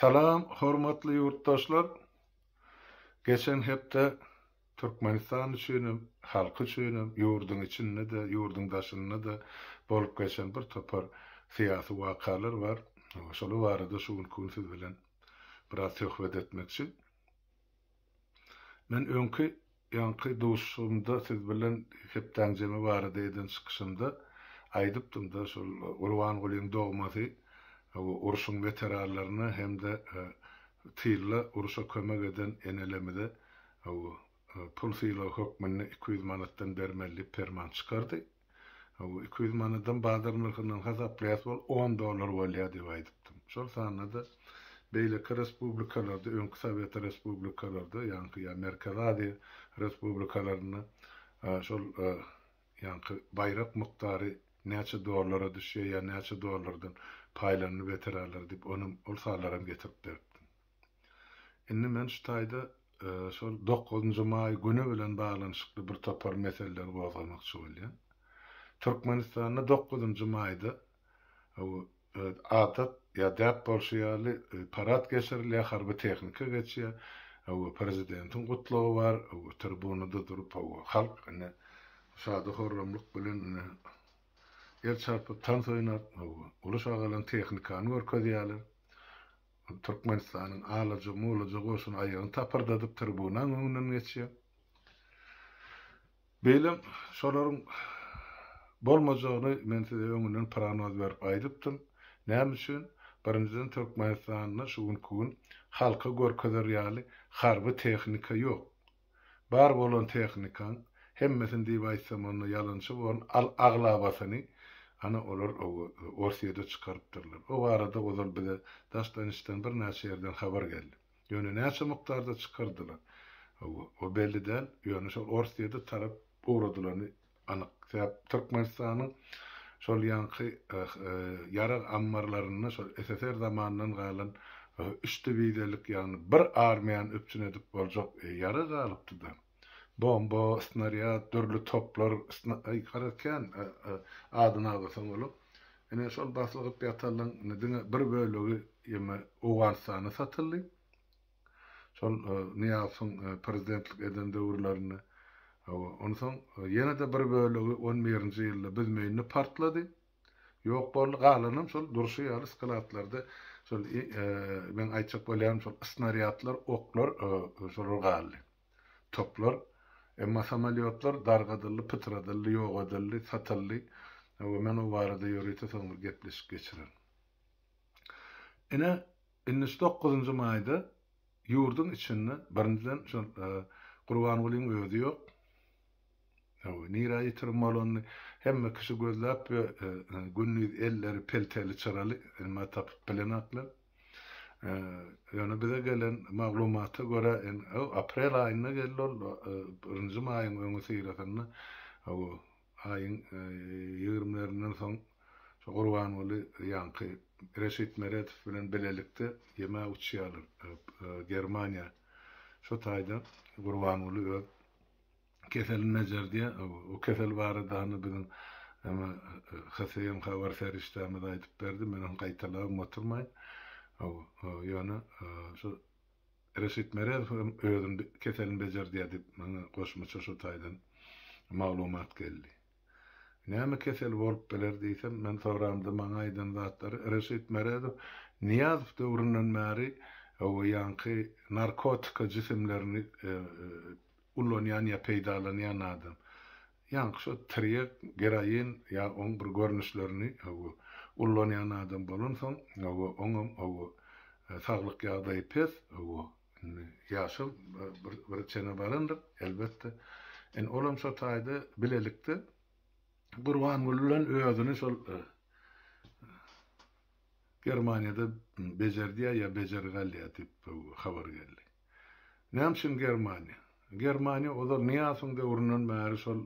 Salam hormatly ýurtdaşlar! Geçen hepde Türkmenistan üçinem, halky üçinem ýurduň içinde-de, ýurduň daşynda-da bolup geçen bir topar syýasy wakalar bar. Şolar barada şu günki gün siz bilen biraz söhbet etmekçi. Men öňki ýaňky duşuşygymda siz bilen hepdäň jemi barada eden çykyşymda aýdypdym-da, şol Gurbangulyň dogmasy urşuň weteranlaryna hem-de tylda urşa kömek eden enelerimize pul sylagy hökmünde 200 manatdan bermeli diýip perman çykardy. Hawa, 200 manadam bazar nyrhyndan hasaplaýas bol on dollar bolýar diýip aýdypdym. Şol sanda-da beýleki respublikalarda, öňki sowet respublikalarda, ýaňky ýa Merkezi Aziýa respublikalarynda şol ýaňky baýrak mukdary näçe dollara düşýär ýa näçe dollardan paýlandy weteranlara diýip onam ol sanlaram getirip beripdim. Indi men şu taýda şol dokuzynjy maý güni bilen baglanyşykly bir topar meseleleri gozgamakçy bolýan. Türkmenistanda dokuzynjy maýda adat ýa däp bolşy ýaly parad geçirilýär, harby tehnika geçýär, prezidentiň gutlagy bar, tribunada durup halk ine şady-horramlyk bilen ine el çarpyp tans oýnap uly şagalaň tehnikany görkezýärler. Türkmenistanyň alaja-mulaja goşuny aýagyny tapyrdadyp tribunaň öňünden geçýär. Beýle şolaryň bolmajagyny men size öňünden prognoz berip aýdypdym. Näme üçin? Birinjiden Türkmenistanda şu günki gün halka görkezer ýaly harby tehnika ýok. Bar bolan tehnikaň hemmesini diýip aýtsam onda ýalançy borun, al aglabasyny ana olar Orsýede çykarypdyrlar. O barada ozal bize daşdan içden birnäçe ýerden habar geldi. Ýöne näçe mukdarda çykardylar, o belli däl, ýöne şol Orsýede tarap ugradylany Anyk. Sebäp Türkmenistanyň şol ýaňky ýarag ammarlarynda şol SSR zamanyndan galan üç diwiziýalyk, ýagny bir armiýany üpjün edip boljak ýarag galypdy-da. Bomba, snarýad, dürli toplar, aý garaz kän adyny agzasaň bolar. Ine şol baslygyp ýatanlaryň ine diňe bir bölegi ýeme Owganystana satyldy. Şol Nyýazowyň prezidentlik eden döwürlerinde. Hawa, onsoň ýene-de bir bölegi on birinji ýylda Büzmeýinde partlady. Ýok boldy. Galanam şol durşy ýaly skladlarda şol meň aýtjak bolýanym şol snarýadlar, oklar şolar galdy. Toplar. Emma samolýotlar dargadyldy, pytradyldy, ýok edildi, satyldy. Hawa, men o barada ýörite soň bir gepleşik geçirerin. Ine, Indi şu dokuzynjy maýda ýurduň içinde birinjiden şol Gurbangulyň özi ýok. Hawa, nirä ýitirim bolanyny hemme kişi gözläp we gündiz elleri pelteli çyraly emma tapyp bilenoklar. Ýöne bize gelen maglumata görä aprel aýynda geldi ol birinji maýyň öňüsyrasynda hawa Aýyň ýigrimilerinden soň şo Gurbanguly ýaňky Reşit Meredow bilen bilelikde ýemä uçýarlar Germaniýa. Şo taýda Gurbanguly öz keselini bejerdýär. O kesel barada hany biziň HSM habar serişdämiz aýdyp berdi. Men ony gaýtalabam oturmaýyn. Ýöne şo Reşit Meredow hem özüni keselini bejerdýär diýip maňa goşmaça şo taýdan maglumat geldi. Näme keseli bolup biler diýsem, men soramda maňa aýdan zatlary Reşit Meredow Nyýazow döwründen bäri o ýaňky narkotika jisimlerini ulanýan ýa peýdalanýan adam. Ýaňky şo tirýek, geroin ýa oň bir görnüşlerini ullanýan adam bolansoň, oňam saglyk ýagdaýy pes, indi ýaşam bir çene barandyr, elbetde. Indi olam şo taýda bilelikde Gurbanguly bilen özüni şol Germaniýada bejerdýär ýa bejergi alýar diýip habar geldi. Näme üçin Germaniýa? Germaniýa ozal Nyýazowyň döwründen bäri şol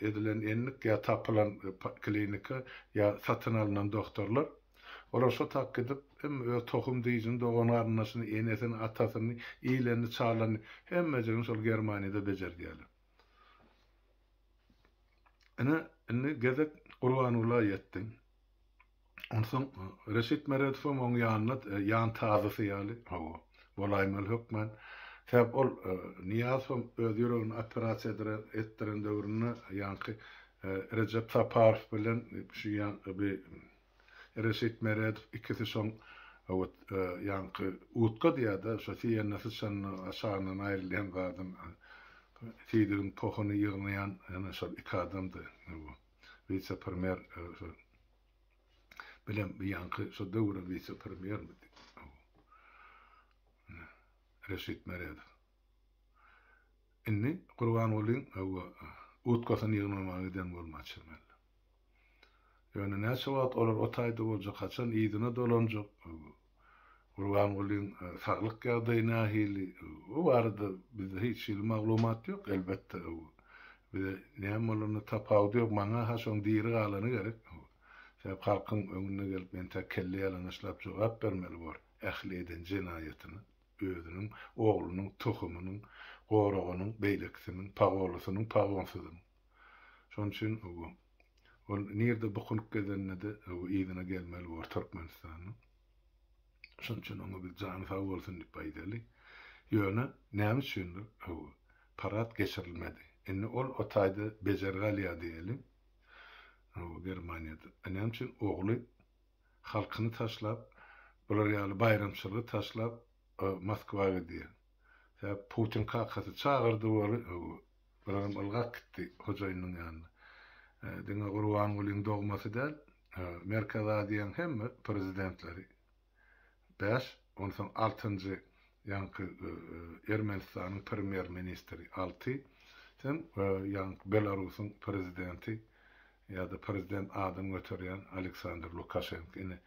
edilen endik ýa tapylan klinika ýa satyn alnan dogtorlar. Olar şo tak gidip, hem öz tohum diýjini, dogan-garyndaşyny, enesini, atasyny, ilenini, çalanyny, hemmejigini şol Germaniýada bejerdýärler. Ine, indi gezek Gurbangula ýetdi. Onsoň Reşit Meredowam oň ýanynda ýan tazysy ýaly, hawa, bolaýmaly hökman. Sebäp ol Nyýazowam öz ýüregini operasiýa etdiren döwründe ýaňky Rejep Saparow bilen şu ýaňky bi Reşit Meredow ikisi şoň ýaňky utka diýýär-de, şo siýende syçanyň aşagyndan aýrylýan zadyň siýdigiň pohuny ýygnaýan ýene şol iki adamdy. Wise-premýer şol bilen ýaňky şo döwrüň wise-premýermidi? Reşit Meredow. Indi Gurbangulyň utgasyny ýygnamaga giden bolmaly çemeli. Ýöne näçe wagt olar o taýda boljak, haçan yzyna dolanjak, Gurbangulyň saglyk ýagdaýy nähili, bu barada bizde hiç hili maglumat ýok, elbetde, bize näme bolanda tapawudy ýok, maňa-ha şoň diri galany gerek. Sebäp halkyň öňünde gelip entäk kelle ýalaňaçlap jogap bermeli bor ähli eden jenaýatyna, özüniň, oglunyň, tohumynyň, goragynyň, beýlekisiniň, pagonlysynyň, pagonsyzynyň. Şonuň üçin ol nirde bukunyp gezende-de yzyna gelmeli bor Türkmenistana. Şonuň üçin oňa biz jany sag bolsun diýip aýdaly. Ýöne näme üçindir parad geçirilmedi. Indi ol o taýda bejergi alýar diýeli. Germaniýada. Näme üçin ogly halkyny taşlap, bular ýaly baýramçylygy taşlap Moskwa gidýär. Sebäp Putin kakasy çagyrdy boly, Bularam ylgap gitdi hojaýynynyň ýanyna. Diňe Gurbangulyň dogmasy däl, Merkezi Aziýaň hemme prezidentleri, bäş, onsoň altynjy ýaňky Ermenistanyň premýer-ministri, alty, sen ýaňky Belarusyň prezidenti ýa-da prezident adyny göterýän Aleksandr Lukaşenko, ine,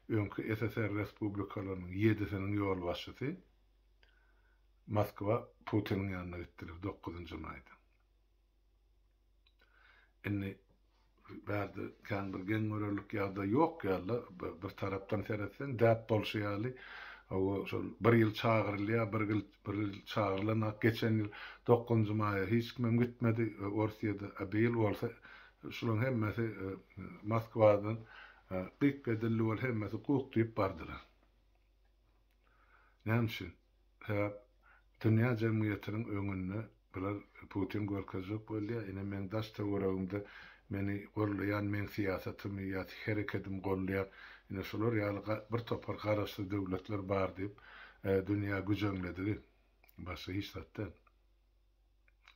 öňki SSR respublikalarynyň ýedisiniň ýolbaşçysy. Moskwa Putiniň ýanyna gitdiler dokuzynjy maýda. Indi bärde kän bir geň görerlik ýagdaý ýok ýaly, bir tarapdan seretseň däp bolşy ýaly, hawa şol bir ýyl çagyrylýar, bir ýyl bir ýyl çagyrylanok. Geçen ýyl dokuzynjy maýa hiç kimem gitmedi Orsýede, a bu ýyl bolsa şularyň hemmesi Moskwadan gyk edildi bol hemmesi guk diýip bardylar. Näme üçin? Sebäp dünýä jemgyýetiniň öňünde bular Putin görkezjek bolýar, ine meň daş töweregimde meni gollaýan, meň syýasatymy ýa herekedimi gollaýan ine şular ýaly bir topar garaşsyz döwletler bar diýip dünýä güjeňledigi başga hiç zat däl.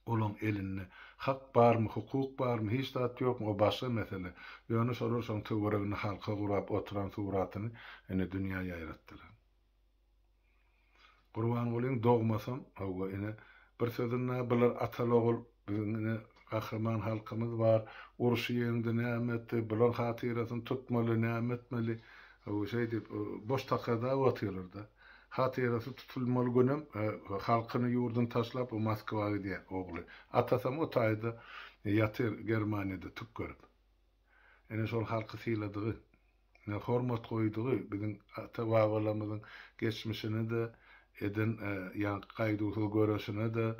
Olaň elinde hak barmy, hukuk barmy, hiç zat ýokmy, o başga mesele. Ýöne şolar şoň töwereginde halka gurap oturan suratyny ine dünýä ýaýratdylar. Gurbangulyň dogmasam, hawa, ine, bir sözünde bular ataly-ogul, biziň ine gahryman halkymyz bar, urşy ýeňdi, näme etdi, bulaň hatyrasyny tutmaly, näme etmeli, hawa, şeýdip, boş takadap otyrlar-da. Hatyrasy tutulmaly günem halkyny ýurduny taşlap o Moskwa gidýär ogly. Atasam o taýda ýatyr Germaniýada tük görüp. Ine şol halky syladygy, ine hormat goýdugy biziň ata babalarymyzyň geçmişine-de eden ýaňky gaýduwsyz göreşine-de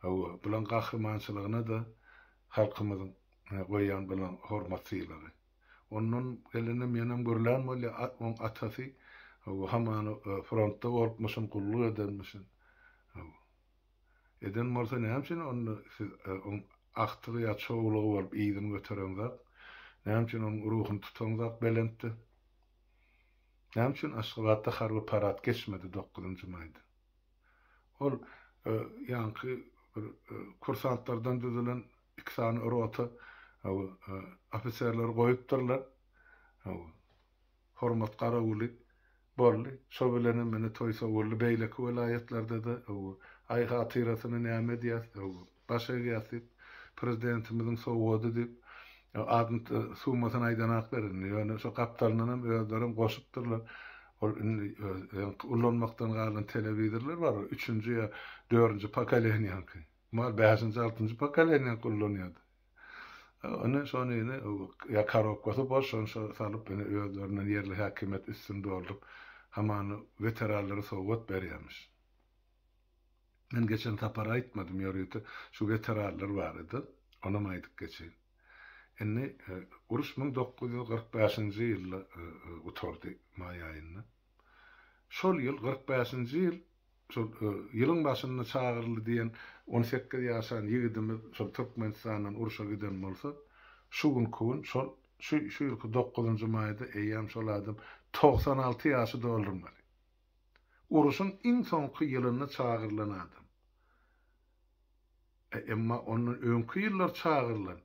hawa bulaň gahrymançylygyna-da halkymyzyň goýýan bulaň hormat sylagy. Ondan gelenem ýenem gürlän bolýar, oň atasy hawa hamana frontda bolupmyşyn, gulluk edenmişin. Hawa. Eden bolsa näme üçin onda siz oň agtygy ýa çowlugy bolup yzyny götereňzok? Näme üçin onuň ruhuny tutaňzok belentde? Näme üçin Aşgabatda harby parad geçmedi dokuzynjy maýda? Ol ýaňky bir kursantlardan düzülen Iki sany rota ofiserleri goýupdyrlar. Hormat garawuly boldy. Şo bilenem ine toý sowuldy. Beýleki welaýatlarda-da aý hatyrasyna näme edýäs, baş egýäs diýip, prezidentimiziň sowgady diýip, adyny summasyny aýdanaklar indi. Ýöne şo gapdalyndanam özlerem goşupdyrlar. Ol indi ulanmakdan galan telewizorlar bar, üçünji ýa dördünji pokoleniýaňky. Mal bäşinji altynjy pokoleniýa kullanýardy. Ony şony ine ýa korobkasy boş şony şo salyp ine özlerinden ýerli häkimiýet üstüni dolduryp hamana weteranlara sowgat berýärmiş. Men geçen sapar aýtmadym ýörite şu weteranlar barada onam aýdyp geçeýin. Indi uruş 1945-nji ýylda gutardy, maý aýynda. Şol ýyl, 45-nji ýyl, şol ýylyň başynda çagyryldy diýen 18 ýaşan ýigidimiz şol Türkmenistandan urşa giden bolsa, şu günki gün şol şu şu ýylky dokuzynjy maýda eýýäm şol adam 96 ýaşy doldurmaly. Uruşyň iň soňky ýylynda çagyrylan adam. Emma ondan öňki ýyllar çagyrylan,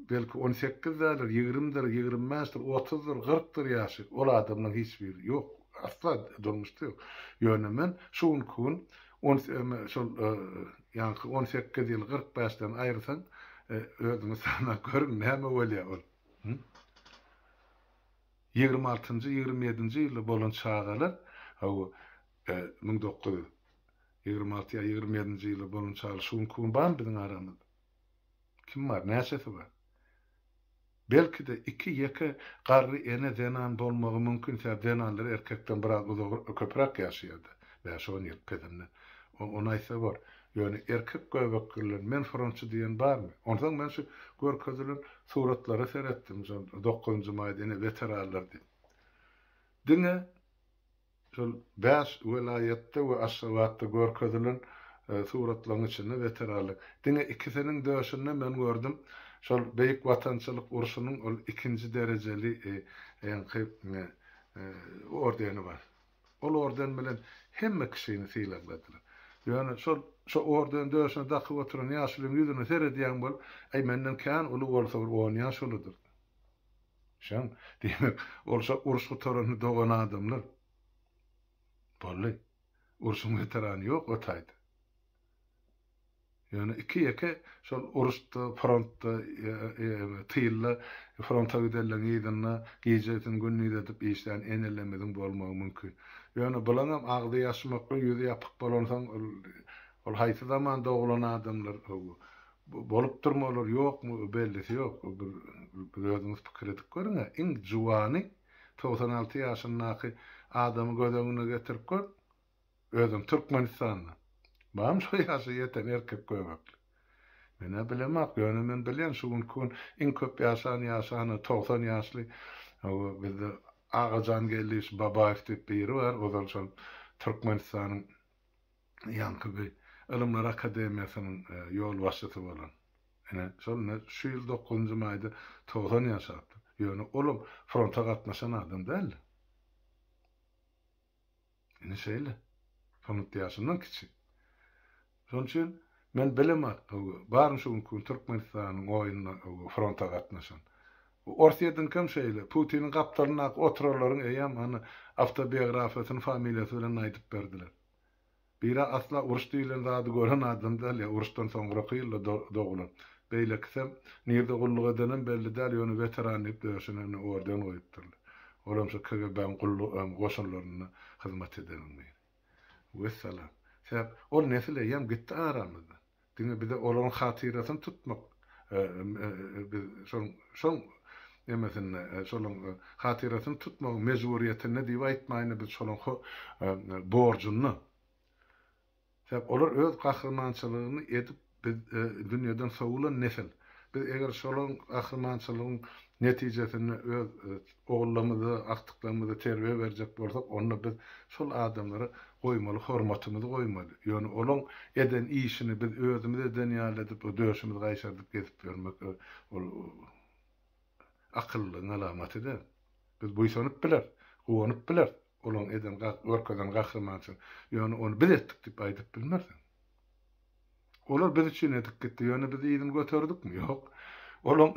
belki on sekiz däldir, ýigrimdir, ýigrimi bäşdir, otuzdyr, kyrkdyr ýaşy, ol adamlaryň hiç biri ýok, asla durmuşda ýok. Ýöne men şu günki gün on şol ýaňky 18 ýyly 45-den aýyrsaň, özüňiz sanap görüň näme bolýar ol. 26-njy, 27-nji ýylda bolan çagalar, hawa, 1926 ýa 27-nji ýylda bolan çagalar şu günki gün barmy biziň aramyzda? Kim bar? Näçesi bar? Belki-de iki ýeke garry ene zenan bolmagy mümkin, sebäbi zenanlar erkekden biraz uzak köpräk ýaşaýardy, bäş-on ýyl pesinde. Ony aýtsa bor. Ýöne erkek göbekliler men frontçy diýen barmy? Onsoň men şu görkezilen suratlara seretdim, şol dokuzynjy maýda ine weteranlar diýip. Diňe Şol bäş welaýatda we Aşgabatda görkezilen suratlaryň içinde weteranlyk. Diňe ikisiniň döşünde men gördüm. Şol Beýik Watançylyk urşunyň ol ikinji derejeli ýaňky ordeni bar. Ol orden bilen hemme kişini sylagladylar. Ýöne şol şo ordeni döşüne dakyp oturan ýaşulyň ýüzüne seredýäň bolup, äý menden kän uly bolsa bir on ýaş uludyr. Şoň, diýmek, ol şo uruş gutaranda dogan adamlar. Boldy. Urşuň weterany ýok o taýda. Ýöne iki-ýeke şol uruşda, frontda, tylda, fronta gidenleň yzynda gijesini gündiz edip işlän enelerimiziň bolmagy mümkin. Ýöne bulaňam agzy ýaşmakly, ýüzi ýapyk bolansoň, ol haýsy zaman doglan adamlar, Bolupdyrmy olar ýokmy bellisi ýok. Bir özüňiz pikir edip görüň-ä, iň juwany 96 ýaşyndaky adamy göz öňüne getirip gör. Özem Türkmenistanda. Barmy şo ýaşa ýeten erkek göbekli? Men-ä bilemok, ýöne men bilýän şu günki gün iň köp ýaşan ýaşany 90 ýaşly bizde Agajan Geldiýewiç Babaýew diýip biri bar, ozal şol Türkmenistanyň ýaňky bir Ylymlar akademiýasynyň ýolbaşçysy bolan. Ine, şol ine şu ýyl dokuzynjy maýda 90 ýaşapdyr. Ýöne olam fronta gatnaşan adam däldi. Ine şeýle. Front ýaşyndan kiçi. Şonuň üçin men bilemok, barmy şu günki gün Türkmenistanyň oýnuna fronta gatnaşan. Orsýetiňkem şeýle. Putiniň gapdalyndaky oturanlaryň eýýäm hany awtobiografiýasyny familiýasy bilen aýdyp berdiler. Biri asla uruş diýlen zady gören adam däl ýa uruşdan soňraky ýylda dogulan. Beýlekisem nirde gulluk edenem belli däl ýöne weteran diýip döşüne indi orden goýupdyrlar. Olam şo KGB-niň gulluk goşunlarynda hyzmat edeniň biri. Wessalam. Sebäp ol nesil eýýäm gitdi aramyzdan. Diňe bize olaryň hatyrasyny tutmak biz şoň şoň nemesinde şolaryň hatyrasyny tutmagyň mejburyýetinde diýip aýtmaýyn biz şolaryň borjunda. Sebäp olar öz gahrymançylygyny edip biz dünýeden sowulan nesil. Biz eger şolaryň gahrymançylygyň netijesinde öz ogullarymyza, agtyklarymyza terbiýe berjek bolsak, onda biz şol adamlara goýmaly hormatymyzy goýmaly. Ýöne olaň eden işini biz özümiz eden ýaly edip, döşümizi gaýşardyp gezip ýörmek ol akyllylygyň alamaty däl. Biz buýsanyp bileris, guwanyp bileris olaň eden, görkezen gahrymançylygyna. Ýöne ony biz etdik diýip aýdyp bilmersiň. Olar biz üçin edip gitdi, ýöne biz yzyny göterdikmi? Ýok. Olaň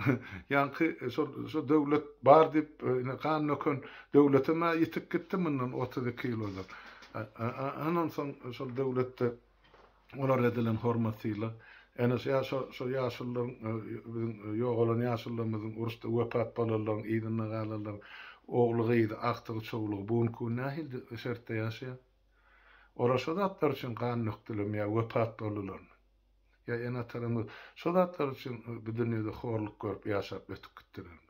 ýaňky şol şo döwlet bar diýip, ine gan döken döwletem-ä ýitip gitdi mundan 32 ýyl ozal. Andan soň şol döwletde olara edilen hormat-sylag, ene şo şo şo ýaşulularyň biziň ýogalan ýaşulularymyzyň uruşda wepat bolanlaryň yzynda galanlaryň ogly-gyzy, agtygy-çowlugy bu günki gün nähili şertde ýaşaýar? Olar şo zatlar üçin gan dökdülermi ýa wepat boldularmy? Ýa ene-atalarymyz şo zatlar üçin bu dünýede horluk görüp ýaşap ötüp gitdilermi?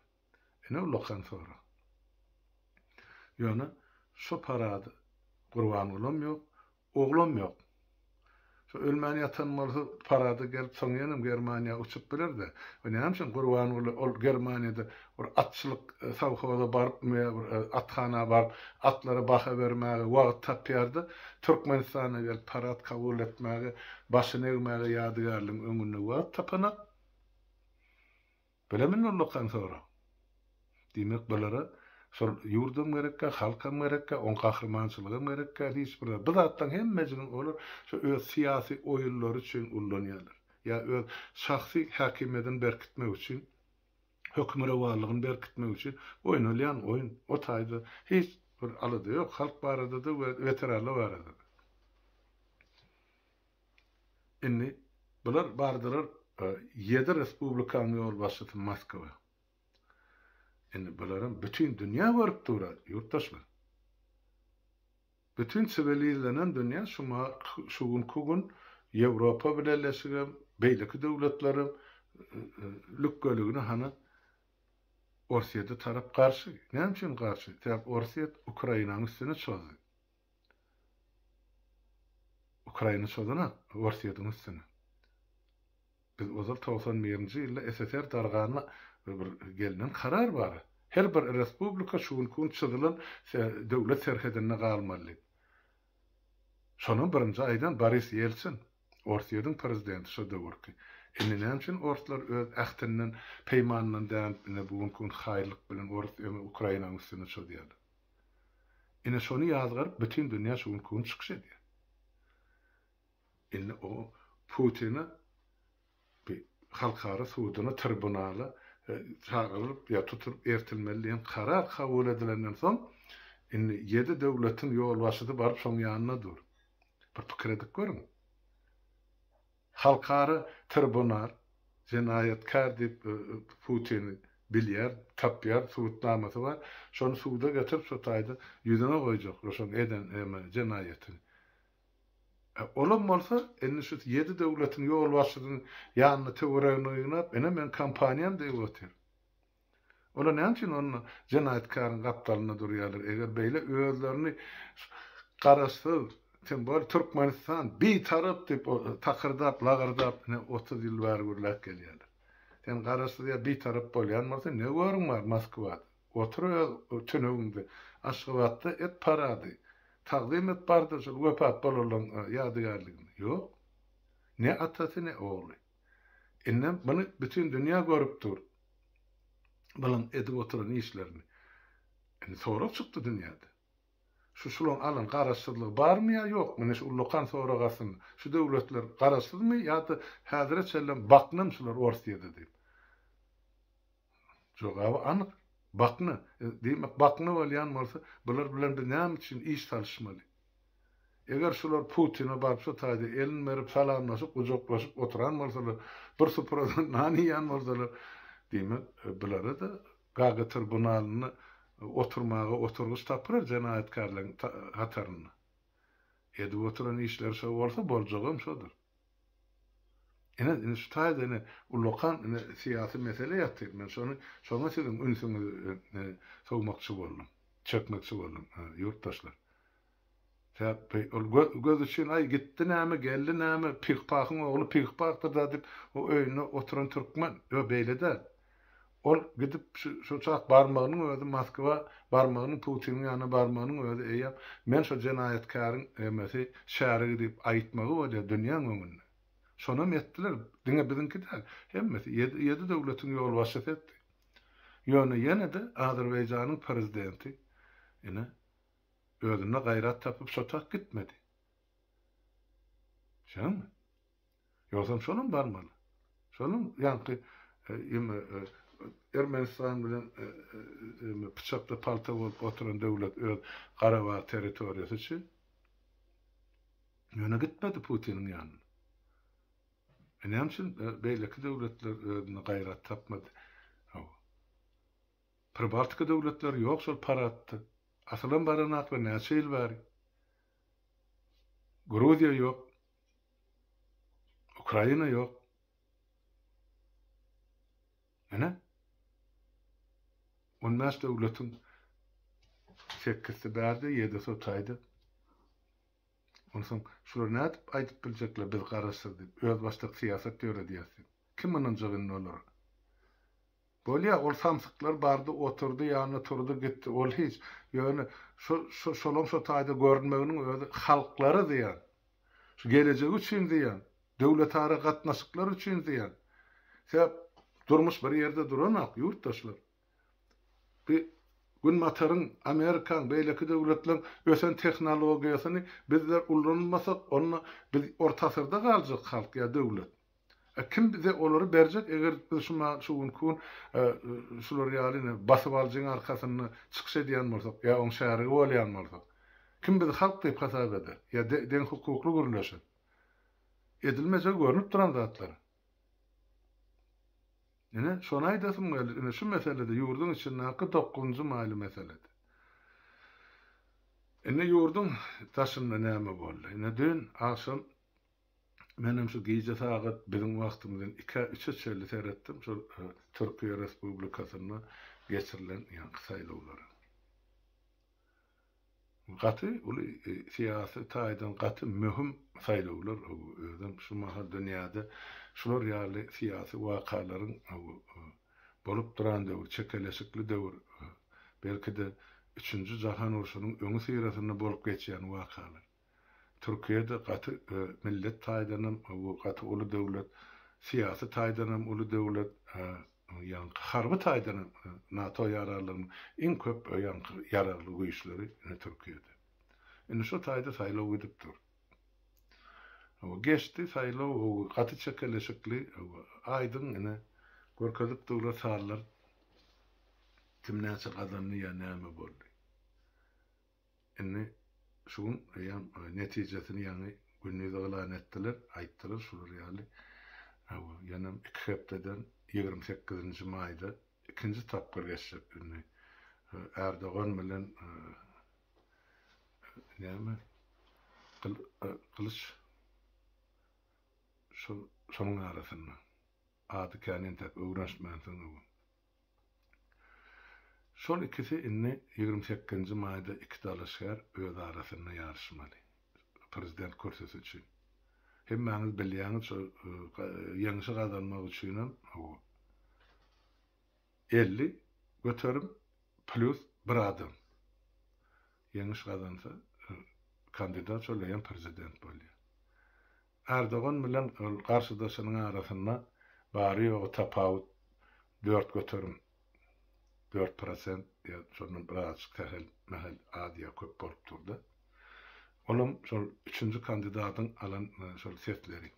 Ine ullakan sorag. Ýöne şo parada Gurbangulam ýok, oglam ýok. Şo ölmän ýatan bolsa parada gelip soň ýenem Germaniýa uçup biler-dä. We näme üçin Gurbanguly ol Germaniýada bir atçylyk sowhoza barypmy ýa bir athana baryp atlara baha bermäge wagt tapýar-da, Türkmenistana gelip parad kabul etmäge, başyny egmäge ýadygärligiň öňünde wagt tapanak? Bilemin ullakan sorag. Diýmek bulara şol ýurdam gerekkä, halkam gerekkä, oň gahrymançylygam gerekkä, hiç bir zat. Bu zatlaryň hemmejigini olar şo öz syýasy oýunlary üçin ullanýarlar. Ýa öz şahsy häkimiýedini berkitmek üçin, hökmürowanlygyny berkitmek üçin oýnalýan oýun. O taýda hiç bir alada ýok, halk barada-da we weteranlar barada-da. Indi bular bardylar ýedi respublikanyň ýolbaşçysy Moskwa. Indi bularam bütin dünýä görüp dur ýurtdaşlar. Bütin siwilizlenen dünýä şu şu günki gün Ýewropa Bileleşigem, beýleki döwletlerem lükgeligini hany Orsýete tarap garşy. Näme üçin garşy? Sebäp Orsýet Ukrainanyň üstüne çozdy. Ukraina çozana Orsýetiň üstüne. Biz ozal 91-nji ýylda SSR darganda bir gelnen karar bar. Her bir respublika şu günki gün çyzylan döwlet serhedinde galmaly diýip. Şonam birinji aýdan Boris Ýeltsin, Orsýetiň prezidenti şo döwürki. Indi näme üçin orslar öz ähtinden, peýmanyndan dänip ine bu günki gün haýyrlyk bilen orus Ukrainanyň üstüne çozýarlar. Ine şony ýazgaryp bütin dünýä şu günki gün çykyş edýär. Indi o Putine bir halkara suduna, tribunala çagyrylyp ýa tutulyp ertilmeli diýen karar kabul edilenden soň indi ýedi döwletiň ýolbaşçysy baryp şoň ýanynda dur. Bir pikir edip görüň. Halkara tribunal jenaýatkär diýip Putini bilýär, tapýar, subutnamasy bar. Şony suda getirip şo taýda ýüzüne goýjaklar şoň eden jenaýatyny. Olam bolsa indi şu ýedi döwletiň ýolbaşçysynyň ýanyna töweregine ýygnap ine meň kompaniýam diýip otyr. Olar näme üçin onda jenaýatkäriň gapdalynda durýarlar? Eger beýle özlerini garaşsyz, tym bolýa Türkmenistan bitarap diýip takyrdap, lagyrdap ine 30 ýyl bäri gürläp gelýärler. Sen garaşsyz ýa bitarap bolýan bolsa ne görüň bar Moskwada? Otur öz tünegiňde. Aşgabatda et parady. Tagzym et barda şol wepat bolanlaryň ýadygärligine. Ýok. Ne atasy ne ogly. Indem muny bütin dünýä görüp dur. Bulaň edip oturan işlerini. Indi sorag çykdy dünýäde. Şu şulaň alan garaşsyzlygy barmy ýa ýokmy? Ine şu ullakan sorag aslynda. Şu döwletler garaşsyzmy ýa-da häzire çenlem baknamy şular Orsýede diýip. Jogaby anyk. Bakna. Diýmek bakna bolýan bolsa bular bilen biz näme üçin iş salyşmaly? Eger şular Putine baryp şo taýda elini berip salamlaşyp gujaklaşyp oturan bolsalar, bir supradan nan iýen bolsalar, diýmek, bulara-da Gaga tribunalynda oturmaga oturgyç tapylar jenaýatkärleriň hatarynda. Edip oturan işleri şo bolsa, boljagam şodur. Ine, ine şu taýda ine ullakan ine syýasy mesele ýatyr. Men şony şoňa siziň ünsüňizi sowmakçy boldum, çekmekçi boldum, ýurtdaşlar. Sebäp ol göz üçin aý gitdi näme, geldi näme, Pyhpahyň ogly Pyhpahdyr-da diýip, o öýünde oturan türkmen. Ýok, beýle däl. Ol gidip şu şu çak barmagynyň özi Moskwa barmagynyň Putiniň ýanyna barmagynyň özi eýýäm men şo jenaýatkäriň emesi şärigi diýip aýtmagy bolýar dünýäň öňünde. Şonam etdiler. Diňe biziňki däl. Hemmesi ýedi ýedi döwletiň ýolbaşçysy etdi. Ýöne ýene-de Azerbaýjanyň prezidenti ine özünde gaýrat tapyp şo tak gitmedi. Şeňmi? Ýogsam şolam barmaly. Şonuň ýaňky ýeme Ermenistan bilen ýeme pyçakda palta bolup oturan döwlet öz Garabag territoriýasy üçin. Ýöne gitmedi Putiniň ýanyna. E näme üçin beýleki döwletler özünde gaýrat tapmady? Hawa. Pribaltika döwletleri ýok şol paradda. Asylam baranaklar näçe ýyl bäri. Gruziýa ýok. Ukraina ýok. Ine. 15 döwletiň sekizsi bärde, ýedisi o taýda. Onsoň şular nädip aýdyp biljekler biz garaşsyz diýip, özbaşdak syýasat ýöredýäs diýip. Kim ynanjak indi olara? Bolýa, ol samsyklar bardy, oturdy, ýanyna turdy, gitdi, ol hiç. Ýöne şo, şo, şolaň şo taýda görünmeginiň özi halklara zyýan. Şu gelejegi üçin zyýan. Döwletara gatnaşyklar üçin zyýan. Sebäp durmuş bir ýerde duranok, ýurtdaşlar. Bi Günbataryň, Amerikaň, beýleki döwletleň ösen tehnologiýasyny bizler ullanmasak, onda biz orta asyrda galjak halk ýa döwlet. E kim bize olary berjek eger biz şu şu günki gün şular ýaly ine basybalyjyň arkasynda çykyş edýän bolsak ýa oň şärigi bolýan bolsak. Kim bizi halk diýip hasap eder ýa deň hukukly gürleşer. Edilmejegi görnüp duran zatlar. Ine şony aýdasym geldi ine şu meselede ýurduň içindäki dokuzynjy maýly meselede. Indi ýurduň daşynda näme boldy? Ine düýn agşam Menem şu gije sagat biziň wagtymyzdan ikä, üçe çenli seretdim şol Türkiýe Respublikasynda geçirilen ýaňky saýlawlara. Gaty uly syýasy taýdan gaty möhüm saýlawlar özem şu mahal dünýäde şular ýaly syýasy wakalaryň bolup duran döwür, çekeleşikli döwür, belki-de üçünji jahan urşunyň öňüsyrasynda bolup geçýän wakalar. Türkiýe-de gaty millet taýdanam gaty uly döwlet, syýasy taýdanam uly döwlet, ýaňky harby taýdanam NATO ýaraglarynyň iň köp ýaňky ýaragly güýçleri ine Türkiýede. Indi şo taýda saýlaw gidip dur. Geçdi saýlaw gaty çekeleşikli, aýdyň ine görkezip durlar sanlar kim näçe gazandy ýa näme boldy. Indi şu gün eýýäm netijesini ýaňy gündiz yglan etdiler, aýtdylar şular ýaly. Hawa, ýenem iki hepdeden 28-nji maýda ikinji tapgyr geçjek indi. Erdogan bilen näme Gylyç şol şonuň arasynda. Ady kän entek öwrenişmänsoň. Şol ikisi indi 28-nji maýda iki dalaşgär öz arasynda ýaryşmaly. Prezident kürsüsi üçin. Hemmäňiz bilýäňiz şo ýeňşi gazanmak üçinem hawa 50% plýus bir adam ýeňiş gazansa kandidat şol eýýäm prezident bolýar. Erdogan bilen ol garşydaşynyň arasynda bary-ýogy tapawut 4%, 4% ýa şondan birazajyk sähel mähel az ýa köp bolup durdy. Olam şol üçünji kandidatyň alan şol sesleri.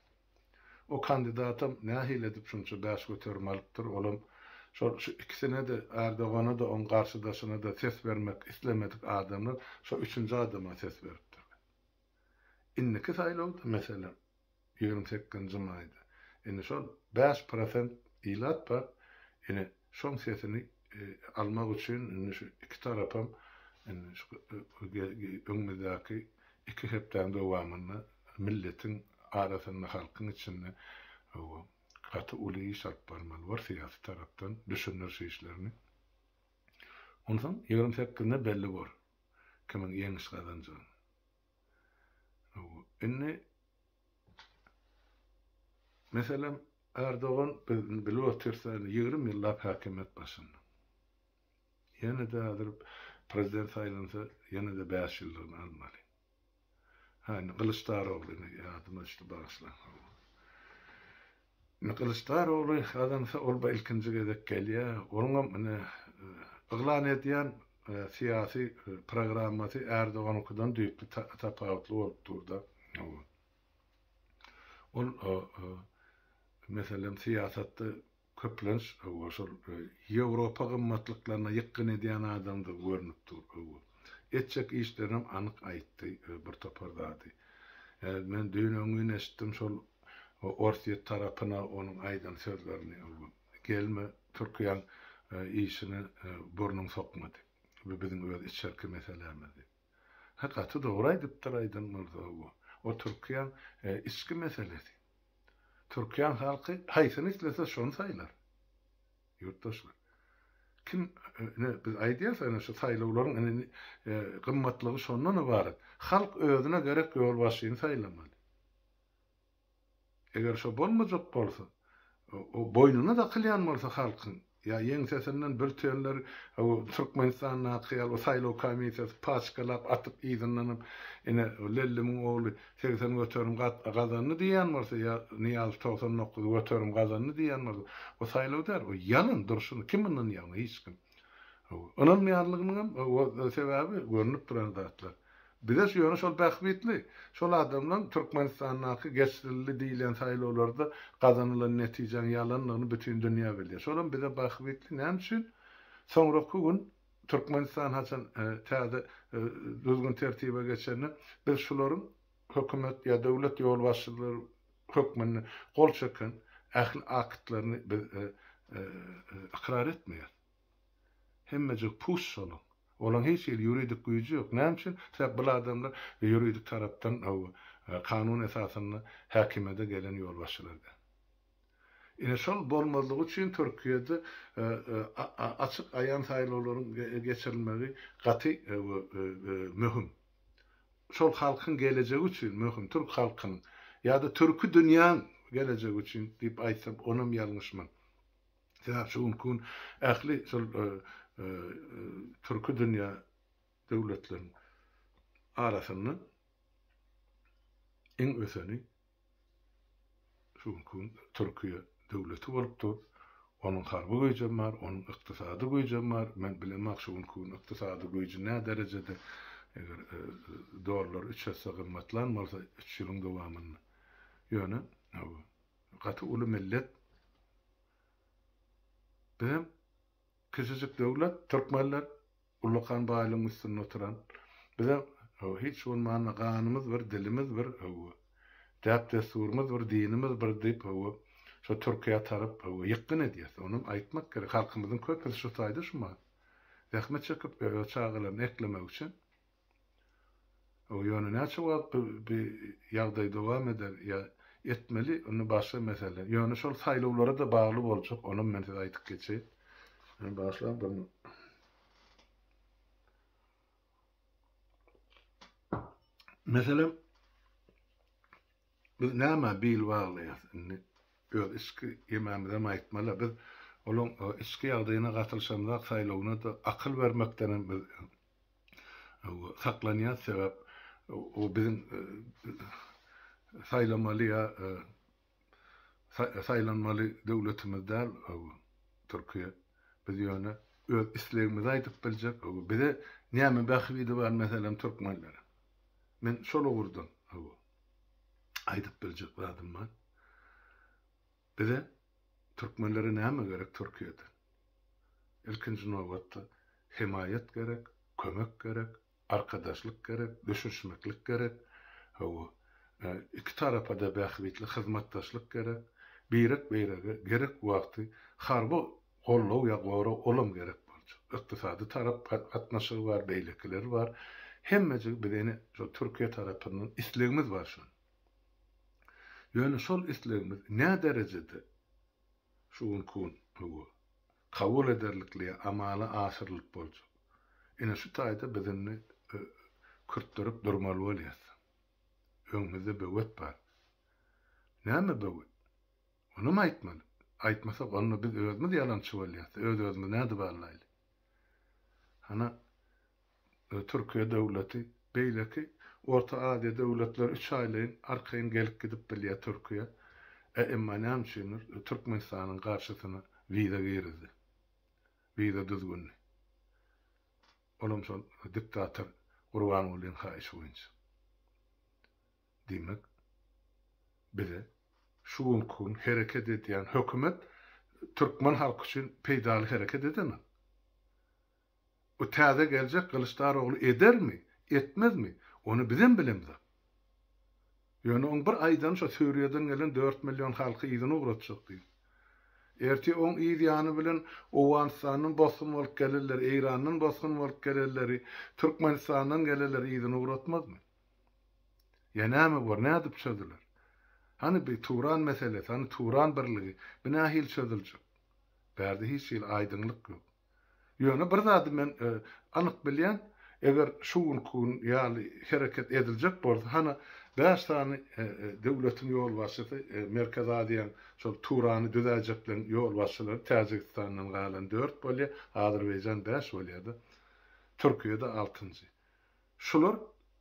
O kandidatam nähili edip şunça 5% alypdyr, olam şol şu ikisine-de Erdogana-da oň garşydaşyna-da ses bermek islemedik adamlar şo üçünji adama ses beripdirler. Indiki saýlawda, meselem, 28-nji maýda, indi şol 5% ilat bar, ine, şoň sesini almak üçin indi şu iki tarapam indi şu öňümizdäki iki hepdäň dowamynda milletiň arasynda, halkyň içinde gaty uly iş alyp barmaly bor syýasy tarapdan düşündiriş işlerini. Onsoň 28-inde belli bor kimiň ýeňiş gazanjagyny. Indi meselem Erdogan biz indi bilip otyrys indi 20 ýyllap häkimiýet başynda. Ýene-de häzir prezident saýlansa ýene-de 5 ýyllygyny almaly. Ha indi Gylyçdarogly indi ýadyma düşdi bagyşlaň. Indi Gylyçdarogly gazansa ol bu ilkinji gezek gelýär. Onuňam ine yglan edýän syýasy programmasy Erdoganyňkydan düýpli tapawutly bolup dur-da. Ol meselem syýasatda Köplenç hawa şol Ýewropa gymmatlyklaryna ýykgyn edýän adamdygy görnüp dur hawa. Etjek işlerinem anyk aýtdy bir topar zady. Men düýn öňňin eşitdim şol Orsýet tarapyna onuň aýdan sözlerini hawa. Gelme Türkiýäň işine burnuň sokma diýip. Bu biziň öz içerki meselämiz diýip. Ha gaty dogry aýdypdyr aýdan bolsa hawa. O Türkiýäň içki meselesi. Türkiýäň halky haýsyny islese şony saýlar. Ýurtdaşlar. Kim ine biz aýdýas ine şu saýlawlaryň ine gymmatlygy şondan ybarat. Halk özüne gerek ýolbaşçyny saýlamaly. Eger şo bolmajak bolsa, o boýnuna dakylýan bolsa halkyň, ýa ýeňsesinden bültenler Türkmenistandaky ýaly o saýlaw komissiýasy paçkalap atyp yzyndanam ine Lellimiň ogly 80% gazandy diýýän bolsa ýa Nyýazow 99% gazandy diýýän bolsa, o saýlaw däl, o ýalan durşuna kim ynanýar oňa hiç kim. Ynanmaýanlygynyňam sebäbi görnüp duran zatlar. Bize şu ýöne şol bähbitli. Şol adamlaň Türkmenistandaky geçirildi diýilýän saýlawlarda gazanylan netijäň ýalandygyny bütin dünýä bilýär. Şolam bize bähbitli. Näme üçin? Soňraky gün Türkmenistan haçan täze düzgün-tertibe geçende biz şularyň hökümet ýa döwlet ýolbaşçylary hökmünde gol çeken ähli aktlaryny biz ykrar etmeýäris. Hemmejik puç şolaň. Olaň hiç hili ýuridik güýji ýok. Näme üçin? Sebäp bul adamlar ýuridik tarapdan kanun esasynda häkimiýede gelen ýolbaşçylar däl. Ine şol bolmazlygy üçin Türkiýede açyk aýan saýlawlaryň geçirilmegi gaty möhüm. Şol halkyň gelejegi üçin möhüm, türk halkynyň ýa-da türki dünýäň gelejegi üçin diýip aýtsam onam ýalňyşman. Sebäp şu günki gün ähli şol türki dünýä döwletleriň arasynda iň öseni şu günki gün Türkiýe döwleti bolup dur. Onuň harby güýjem bar, onuň ykdysady güýjem bar. Men bilemok şu günki gün ykdysady güýji nä derejede, eger dollar üç esse gymmatlan bolsa üç ýylyň dowamynda. Ýöne Gaty uly millet. Bizem kiçijik döwlet, türkmenler ullakan baýlygyň üstünde oturan. Bizem hiç bolmanda ganymyz bir, dilimiz bir, däp-dessurymyz bir, dinimiz bir diýip, şo Türkiýä tarap ýykgyn edýäs. Onam aýtmak gerek. Halkymyzyň köpüsi şu taýda şu mahat. Zähmet çekip öz çagalaryny eklemek üçin Ýöne näçe wagt bu ýagdaý dowam eder ýa etmeli, onda başga mesele. Ýöne şol saýlawlara-da bagly boljak, onam men size aýdyp geçeýin. Men bagyşlaň bir Meselem, biz nämä bil baglaýas indi? Öz içki ýemämizem aýtmaly. Biz olaň içki ýagdaýyna gatylyşamzak saýlawyna-da akyl bermekdenem biz saklanýar sebäp o biziň saýlamaly ýa saýlanmaly döwletimiz däl Türkiýe. Biz ýöne öz islegimizi aýdyp biljek bize näme bähbidi bar meselem türkmenlere. Men şol ugurdan aýdyp biljek zadym bar. Bize türkmenlere näme gerek Türkiýede? Ilkinji nobatda hemaýat gerek, kömek gerek, arkadaşlyk gerek, düşünişmeklik gerek. Hawa, iki tarapa-da bähbitli hyzmatdaşlyk gerek. Birek-birege gerek wagty harby goldaw ýa gorag olam gerek boljak. Ykdysady tarap gatnaşygy bar, beýlekileri bar. Hemmejigi biz ene şol Türkiýe tarapyndan islegimiz bar şol. Ýöne şol islegimiz nä derejede şu günki gün hawa, kabul ederlikli ýa amala aşyrylyp boljak? Ine şu taýda biz indi kürtdürip durmaly bolýas. Öňümizde böwet bar. Näme böwet? Onam aýtmaly. Aýtmasak onda biz özümiz ýalançy bolýas. Öz-özümizi nädip aldaýly? Hana Türkiýe döwleti, beýleki Orta Aziýa döwletleri üç aýlaýyn arkaýyn gelip-gidip bilýär Türkiýä. E, emma näme üçindir Türkmenistanyň garşysyna wiza girizdi. Wiza düzgünini. Olam şol diktator Gurbangulyň haýyşy boýunça. Diýmek, bize şu günki gün hereket edýän hökümet türkmen halky üçin peýdaly hereket edenok. Bu täze geljek Gylyçdarogly edermi, etmezmi, ony bizem bilemzok. Ýöne oň bir aýdany şo Suriýadan gelen dört million halky yzyna ugratjak diýip. Ertir oň yz ýany bilen Owganystandan bosgun bolup gelenleri, Eýrandan bosgun bolup gelenleri, Türkmenistandan gelenleri yzyna ugratmazmy? Ýa näme bor, nädip çözüler? Hany bi Turan meselesi, hany Turan birligi, bi nähili çözüljek? Bärde hiç hili aýdyňlyk ýok. Ýöne bir zady men anyk bilýän, eger şu günki gün ýaly hereket ediljek bolsa, hany bäş sany döwletiň ýolbaşçysy Merkezi Aziýaň şol Turany düzäýjekleň ýolbaşçylary Täjigistandan galan dört bolýar, Azerbaýjan bäş bolýar-da, Türkiýe-de altynjy. Şular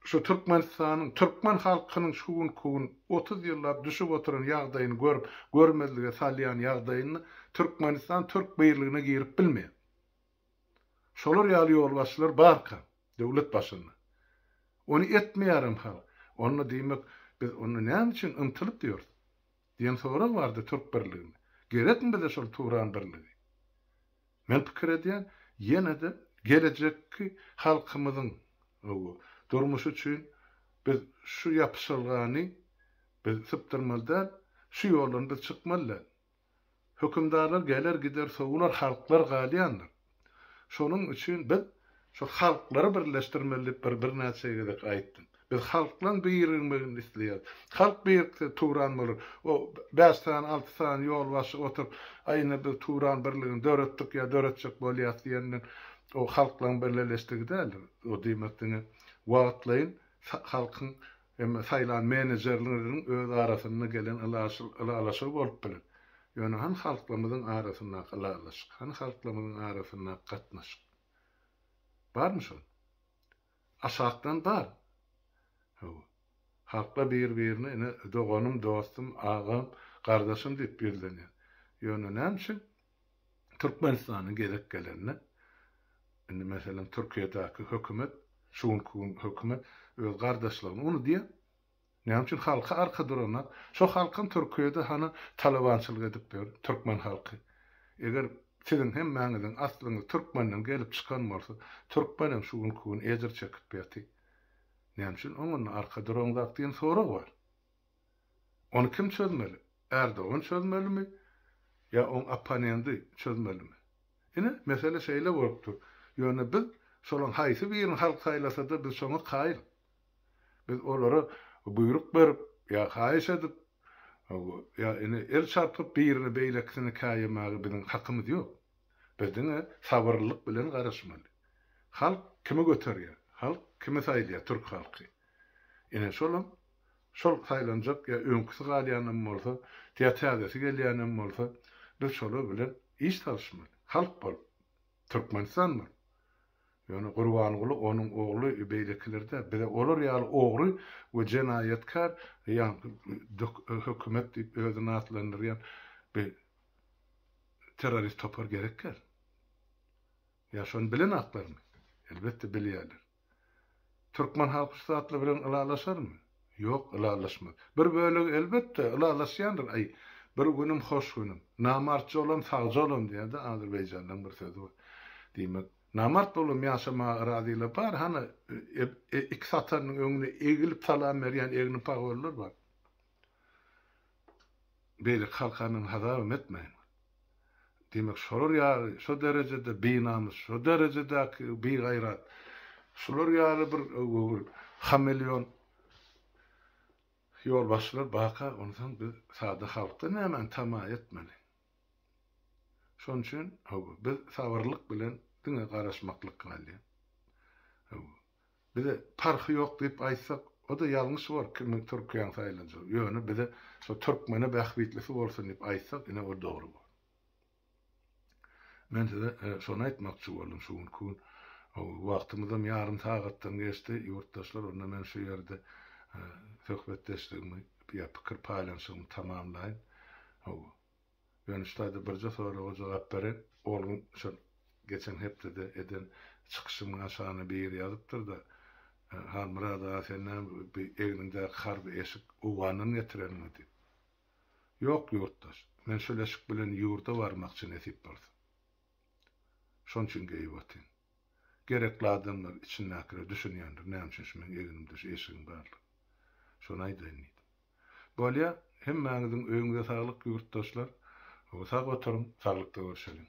şu Türkmenistanyň, türkmen halkynyň şu günki gün 30 ýyllap düşüp oturan ýagdaýyny görüp, görmezlige salýan ýagdaýynda Türkmenistan türk birligine girip bilmeýär. Şolar ýaly ýolbaşçylar barka döwlet başynda. Ony etmeýärem halk. Onda diýmek biz onda näme üçin ymtylyp ýörüs? Diýen sorag bardy türk birliginde. Gerekmi bize şol Turan birligi? Men pikir edýän, ýene-de gelejekki halkymyzyň durmuşy üçin biz şu ýapyşalgany biz sypdyrmaly däl, şu ýoldan biz çykmaly däl. Hökümdarlar geler gider sowular halklar galýandyr. Şonuň üçin biz şu halklary birleşdirmeli diýip bir birnäçe gezek aýtdym. Biz halklaň birigmegini isleýäris. Halk birikse Turan bolar. O bäş sany alty sany ýolbaşçy oturyp aý ine biz Turan birligini döretdik ýa döretjek bolýas diýenden o halklaň birleleşdigi däldir. O diýmek diňe wagtlaýyn halkyň hem saýlan menejerleriniň öz arasynda gelen ylalaşygy bolup biler. Ýöne hany halklarymyzyň arasyndaky ylalaşyk, hany halklarymyzyň arasyndaky gatnaşyk? Barmy şol? Aşakdan bar. Hawa. Halklar bir-birine ine doganym, dostum, agam, gardaşym diýip ýüzlenýär. Ýöne näme üçin Türkmenistana gezek gelende, indi meselem Türkiýedäki hökümet, şu günki gün hökümet öz gardaşlygyny unudýar. Näme üçin halka arka duranok? Şo halkam Türkiýede hany talabançylyk edip ýör, türkmen halky. Eger siziň hemmäňiziň aslyňyz türkmenden gelip çykan bolsa, türkmenem şu günki gün ejir çekip ýaty. Näme üçin oňa arka duraňzak diýen sorag bar. Ony kim çözmeli? Erdogan çözmelimi ýa oň opponendi çözmelimi? Ine, mesele şeýle bolup dur. Ýöne biz şolaň haýsy birini halk saýlasa-da biz şoňa kaýyl. Biz olara buýruk berip ýa haýyş edip, ýa ine el çarpyp birini beýlekisini käýemäge biziň hakymyz ýok. Biz diňe sabyrlylyk bilen garaşmaly. Halk kimi göterýär? Halk kimi saýlaýar? Türk halky. Ine şolam şol saýlanjak ýa öňküsi galýanam bolsa, ýa täzesi gelýänem bolsa biz şolar bilen iş salyşmaly. Halk bolup. Türkmenistan bolup. Ýöne Gurbanguly onuň ogly beýlekiler däl. Bize olar ýaly ogry we jenaýatkär ýaňky hökümet diýip özüni atlandyrýan bir terrorist topar gerek däl. Ýa şony bilenaklarmy? Elbetde bilýärler. Türkmen halky şu zatlar bilen ylalaşarmy? Ýok, ylalaşmaz. Bir bölegi elbetde, ylalaşýandyr. Aý, bir günüm hoş günüm. Namartja olam, sagja olam diýýär-de, azerbaýjanlaryň bir sözi bar. Diýmek, namart bolam ýaşamaga razylar bar. Hany, iki satanyň öňüne egilip salam berýän egni pagollar bar. Beýleki halka men hasabam etmäýin. Diýmek, şolar ýaly, şo derejede binamys, şo derejedäki bigaýrat, şular ýaly bir hameleon ýolbaşçylar barka, onsoň biz sada halkdan nämäni tama etmeli? Şonuň üçin, hawa, biz sabyrlylyk bilen diňe garaşmaklyk galýar. Hawa. Bize parhy ýok diýip aýtsak, o-da ýalňyş bor, kimiň Türkiýäň saýlanjagy. Ýöne bize şo türkmene bähbitlisi bolsun diýip aýtsak, ine o dogry bor. Men size şony aýtmakçy boldum şu günki gün. Wagtymyzam ýarym sagatdan geçdi, ýurtdaşlar, onda men şu ýerde söhbetdeşligimi ýa pikir paýlanyşygymy tamamlaýyn. Hawa. Ýöne şu taýda birje soraga jogap bereýin. Ol gün şol geçen hepdede eden çykyşymyň aşagyna biri ýazypdyr-da, Halmyrat aga sen näme bi egniňdäki harby eşik Owgandan getirenmi diýip. Ýok ýurtdaş, men şol eşik bilen ýurda barmakçy nesip bolsa. Şoň üçin geýip otyryn. Gerekli adamlar içindäkiler düşünýändir näme üçin şu meň egnimde şu eşigiň barlygyny. Şony aýdaýyn diýdim. Bolýa, hemmäňiziň öýüňize saglyk ýurtdaşlar. Sag oturyň, saglykda görşeliň.